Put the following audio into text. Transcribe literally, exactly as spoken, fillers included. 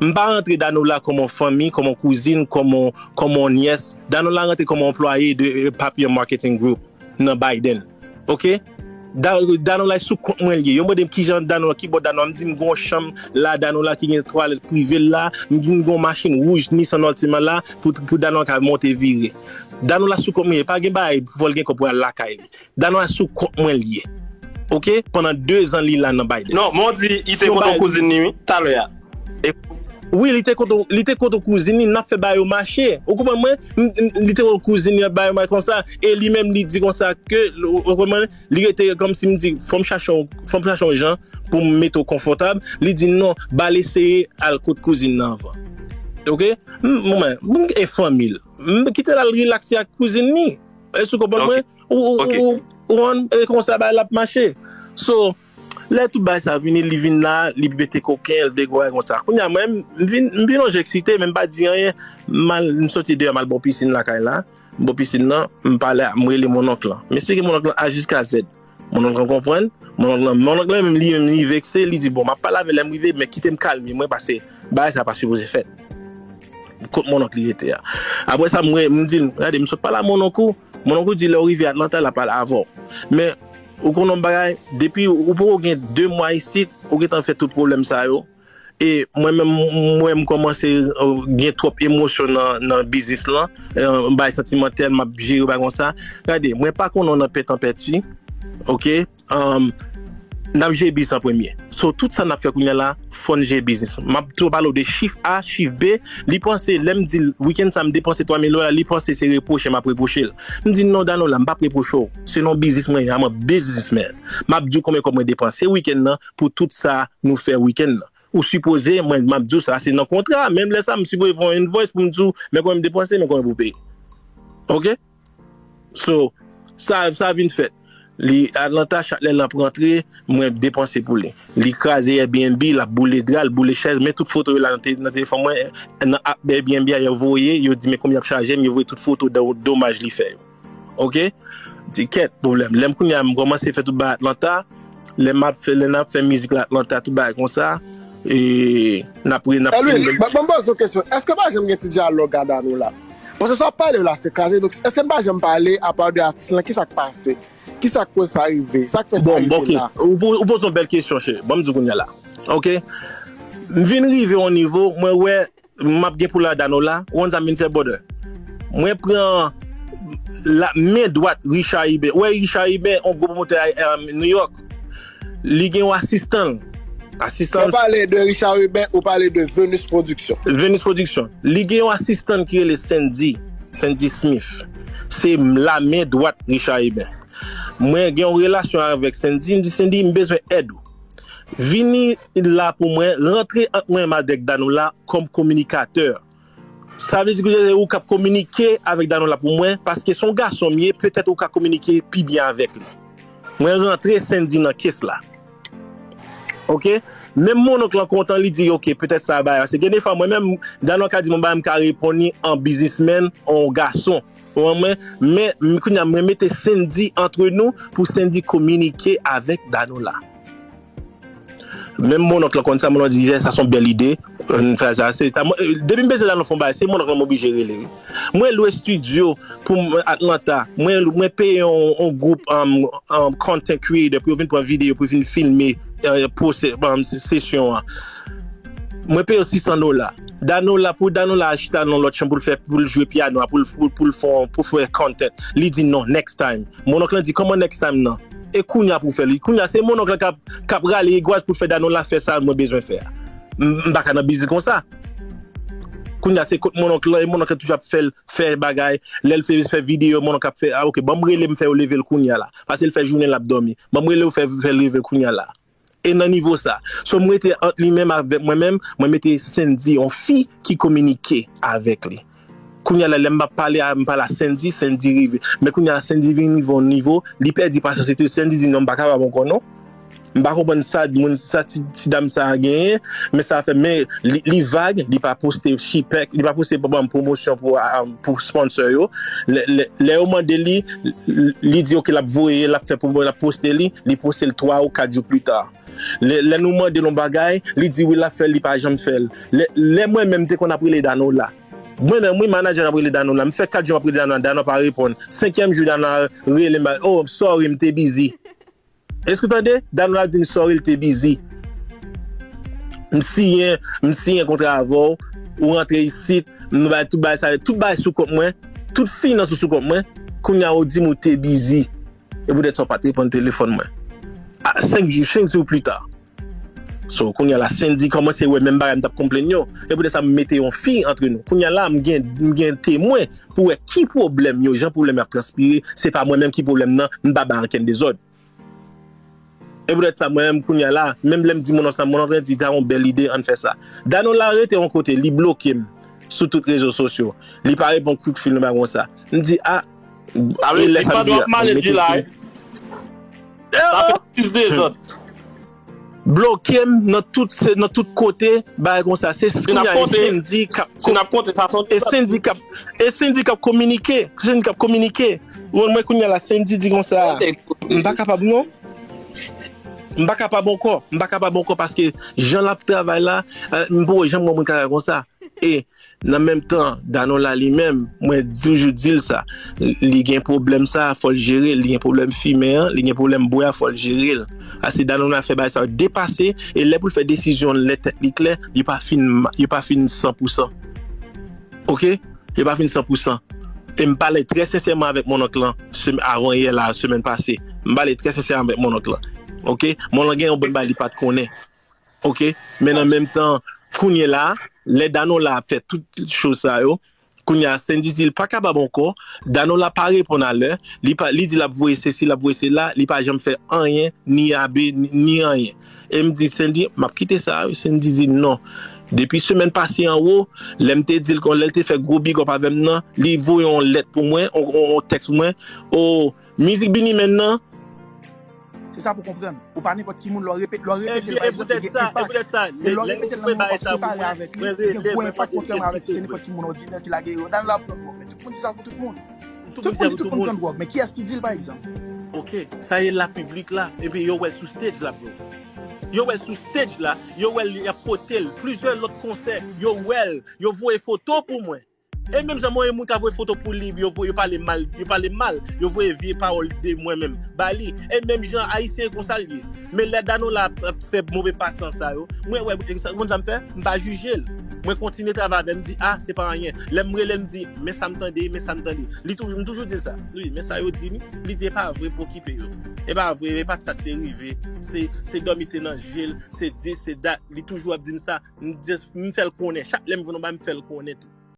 M pa rantre Danola kòm yon fanmi, kòm yon kouzin, kòm yon, kòm yon nyès. Danola rantre kòm yon anplwaye de eh, Papillon Marketing Group nan Biden. Oke? Da- Danola sou kont mwen l ye. Yo mande m kijan Danola, ki bò Danola. M di m gon chanm la, Danola ki gen twalèt prive l la. M di m gon machin wouj Nissan Altima la pou, pou Danola ka monte vire. Danola sou kont mwen ye. Pa gen bagay pou l gen kòb pou al lakay li. Danola sou kont mwen l ye. Oke? Pandan de zan li la nan Biden. Non, men w di li te kontan kouzin li, wi, talè a. Wi, li te kontan, li te kontan kouzin li, n ap fè bagay yo mache. Ou konprann mwen? M- m- Li te kontan kouzin li, n ap bagay yo mache konsa. E li menm, li di konsa ke, ou konprann, li rete kòmsi m di, fò m chache yon, fò m chache yon jan pou m mete w konfòtab. Li di non, ba l eseye al kot kouzin nan anvan. Oke? M- Mwen, m- e fanmi l. M- Kite l al rilakse ak kouzin li. Èske w konprann mwen? Ou, ou, ou, ou, ou, e konsa bagay la ap mache. So, lè tout bagay sa vini, li vin la, li mete koken, l vle gwo bagay konsa. Kounye a, mwen, m vin, m vin yon jan eksite, men m pa di anyen. M al, m soti deyò, m al bò pisin lakay la. M bò pisin nan, m pale, m rele mononk lan. M esplike mononk lan A jiska Z. Mononk lan konprann. Mononk lan, mononk lan menm, li menm, li vekse, li di, bon, m ap pale avè l lè m rive, men kite m kalme mwen, paske bagay sa pa sipoze fèt. Kot mononk li rete a. Apre sa, mwen, m di l, gade, m sot pale a mononk ou. Mononk ou di lè w rive Atlanta, l ap pale avè w. Men, ou konn yon bagay, depi ou poko gen de mwa isit, ou gentan fè tout pwoblèm sa yo. E mwen menm, m wè m kòmanse euh, gen twòp emosyon nan, nan biznis lan. Euh, bay santimantèl, m ap jere bagay konsa. Gade, mwen pa konn nan pètanpèti. Oke? Um, n ap jere biznis an premye. So, tout sa n ap fè kounye a la, fò n jere biznis. M ap tou pale w de chif A, chif B. Li panse, lè m di l, wikenn sa, m depanse twa mil dola, li panse se repwoche m ap repwoche l. M di, non, Danola, m p ap repwoche w. Se nan biznis mwen ye, I'm a businessman. M ap di w konbyen kòb mwen depanse wikenn nan pou tout sa nou fè wikenn nan. Ou sipoze, mwen, m ap di w sa, se nan kontra. Menm lè sa, m sipoze fè yon invoice pou m di w, men konbyen m depanse, men konbyen pou peye. Oke? So, sa, sa vin fèt. Li Atlanta, chak lè l ap rantre, mwen depanse pou li. Li kraze Airbnb, l ap boule dra, l boule chèz, men tout foto yo la nan, te, nan telefòn mwen, nan app Airbnb a, yo voye, yo di men konbyen y ap chaje m, yo voye tout foto do- domaj li fè yo. Oke? Di kèt, pwoblèm. Lè m kounye a, m kòmanse fè tout bagay Atlanta, lè m ap fè, lè n ap fè mizik la Atlanta, tout bagay konsa, e n ap n ap Elwi, ban ban m poze yon kesyon. Èske pa janm gen ti dyalòg a Danola? Paske sa w ap pale la se kraze, donk èske n pa janm pale apa de atis lan, kisa k pase? Kisa k koz sa rive? Sa k fè sa Bon, rive oke. la? Ou po- ou poze yon bèl kesyon, cheri. Ban m di w kounye a la. Oke? M vin rive yon nivo, mwen wè m ap gen pou la Danola, ou konn sa m vin fè, brother? Mwen pran la men dwat Richard Iben. Ou wè Richard Iben, yon gwo pwomotè a um, New York. Li gen yon asistan l. Asistan Ou pale de Richard Rubin, ou pale de Venus Production. Venus Production. Li gen yon asistan ki rele Sandy, Sandy Smith. Se la men dwat Richard Iben. Mwen gen yon relasyon avèk Sandy, m di Sandy, m bezwen èd ou. Vini la pou mwen, rantre ant mwen avèk Danola kòm kominikatè. Sa vle di ke se ou k ap kominike avèk Danola pou mwen, paske se yon gason m ye, petèt ou ka kominike pi byen avèk li. Mwen rantre Sandy nan kes la. Oke? Menm mononk lan kontan, li di, oke, petèt sa bay. Paske gen de fwa, mwen menm, Danola ka di mwen bagay, m ka reponn li an biznismenn, an gason. Ou konprann mwen? Men, men kounye a, mwen mete Sandy antre nou pou Sandy kominike avèk Danola. Menm mononk lan konn sa, mononk di, sa se yon bèl ide. N fè sa, se ta- mwen- depi m bezwen al nan fon bagay, se mononk lan m oblije rele, wi. Mwen lwe estidyo pou m Atlanta, mwen mwen peye yon, yon gwoup um, um, content creator pou yo vin pran videyo, pou yo vin filme uh, pwose- um, sesyon an. Mwen peye yo sis san dola. Danola, pou Danola al chita nan lòt chanm pou l fè, pou l jwe pyano a, pou l pou, pou l fè, pou fè content. Li di non, next time. Mononk lan di, kòman next time nan? E kounye a pou fè li. Kounye a se mononk lan k ap k ap rale egwaz pou fè Danola fè sa mwen bezwen fè a. M m pa ka nan biznis konsa. Kounye a se kot mononk lan, e mononk lan toujou ap fè l fè bagay. Lè l fè fè videyo, mononk ap fè, ah, oke, ban m rele m fè yo leve l kounye a la. Paske l fè jounen l ap dòmi. Ban m rele yo fè fè l leve l kounye a la. E nan nivo sa. So m rete ant li menm avèk mwen menm, mwen mete Sandy, yon fi ki kominike avèk li. Kounye a la, lè m ap pale a, m pale a Sandy, Sandy rive. Men kounye a la, Sandy vin rive yon nivo, li pèdi pasyans li tou. Sandy di non, m pa kapab ankò non. M pa konprann sa moun sa ti, ti dam sa a genyen, men sa fè men li, li vag, li pa poste chipèk, li pa poste pwomosyon pou, pou sponsor yo. Lè, lè, lè yo mande li, li di oke l ap voye, l ap fè pwomo, l ap poste li, li poste l twa ou kat jou pita. Lè, lè nou mande l yon bagay, li di wi l ap fè l, li pa janm fè l. Lè, lè mwen menm m te konn ap rele Danola. Mwen menm, wi, manadjè m ap rele Danola. M fè kat jou m ap rele Danola, Danola pa reponn. Senkyèm jou Danola rele m, oh, sorry, m te busy. Èske w tande? Danola di m sorry, l te busy. M siyen, m siyen kontra avè w, ou rantre isit, m bay tout bagay sa yo, tout bagay sou kont mwen, tout finans ou sou kont mwen. Kounye a ou di m ou te busy. E poutèt sa w pa t reponn telefòn mwen. A, senk jou, senk jou pita. So, kounye a la, Sendy kòmanse wè menm bagay m t ap konplenn yo. E poutèt sa m mete yon fi antre nou. Kounye a la, m gen, m gen temwen pou wè ki pwoblèm yo, jan pwoblèm yo ap transpire, se pa mwen menm ki pwoblèm nan, m pa bay ankenn dezòd. E poutèt sa, mwen menm, kounye a la, menm lè m di moun nan sa, moun nan di, ta yon bèl ide, ann fè sa. Danola rete yon kote, li bloke m sou tout rezo sosyo. Li pa reponn kout fil, nou bagay konsa. M di, a, e lè sa m di, a, m mete fi. Sa fè plis dezòd. Bloke m nan tout, se nan tout kote, bagay konsa. Se kounye a, e Sendy k ap, e Sendy k ap, e Sendy k ap kominike. Sendy k ap kominike. Ou konn mwen kounye a la, Sendy di konsa, m pa kapab non. M pa kapab ankò. M pa kapab ankò paske jan l ap travay la, eh, m poko janm wè moun k ap travay konsa. E nan menm tan, Danola li menm, mwen toujou di l sa. Li gen pwoblèm sa, fò l jere l. Li gen pwoblèm fimen an, li gen pwoblèm bwè a, fò l jere l. Paske Danola fè bagay sa yo depase, e lè pou l fè desizyon, lè tèt li klè, li pa fin, li pa fin san pou san. Oke? Li pa fin san pou san. E m pale trè sensèman avèk mononk lan, semen, avan yè la, semèn pase. M pale trè sensèman avèk mononk lan. Oke? Mononk lan gen yon bann bagay li pa t konnen. Oke? Men nan menm tan, kounye la, lè Danola ap fè tout choz sa yo, kounye a, Sendy di l pa kapab ankò, Danola pa reponn a lè, li pa, li di l ap voye sesi, l ap voye sela, li pa janm fè anyen, ni abe, ni, ni anyen. E m di, Sendy, m ap kite sa, Sendy di non. Depi semèn pase anwo, lè m te di l kon, lè l te fè gwo big up avè m nan, li voye yon lèt pou mwen, yon, yon, yon tèks pou mwen, o, mizik Beenie Man nan. Se sa pou konprann. Ou pa nenpòt ki moun, lè w repete, lè w repete l, pa egzanp, li gen enpak. E lè w repete l nan moman w ap separe avèk li, li gen gwo enpak kontrèman avèk si se nenpòt ki moun òdinè ki lage yo. Dal la pran gwòg, men tout moun di sa pou tout moun. Tout moun di tout moun pran gwòg, men kiyès ki di l, pa egzanp? Oke, sa ye la piblik la, epi yo wè l sou stage la, bro. Yo wè l sou stage la, yo wè l ap pote l, plizyè lòt konsè, yo wè l, yo voye foto pou mwen. E menm jan mwen, moun ka voye foto pou li, yo, yo pale mal, yo pale mal, yo voye vye pawòl de mwen menm ba li. E menm jan Ayisyen konsa l ye. Men lè Danola ap, ap fè move pasan sa yo, mwen wè, ou konn sa m fè? M pa jije l. Mwen kontinye travay avè l, m di, a, se pa anyen. Lè m rele l, m di, men sa m tande, men sa m tande. Li toujou, m toujou di l sa. Wi, men sa yo di m, li di, e pa vre, pa okipe yo. E pa vre, e pa sa k te rive. Se, se dòmi te nan je l, se dis, se dat. Li toujou ap di m sa. M just, m fè l konnen. Chak lè m vin anba, m fè l konnen tou.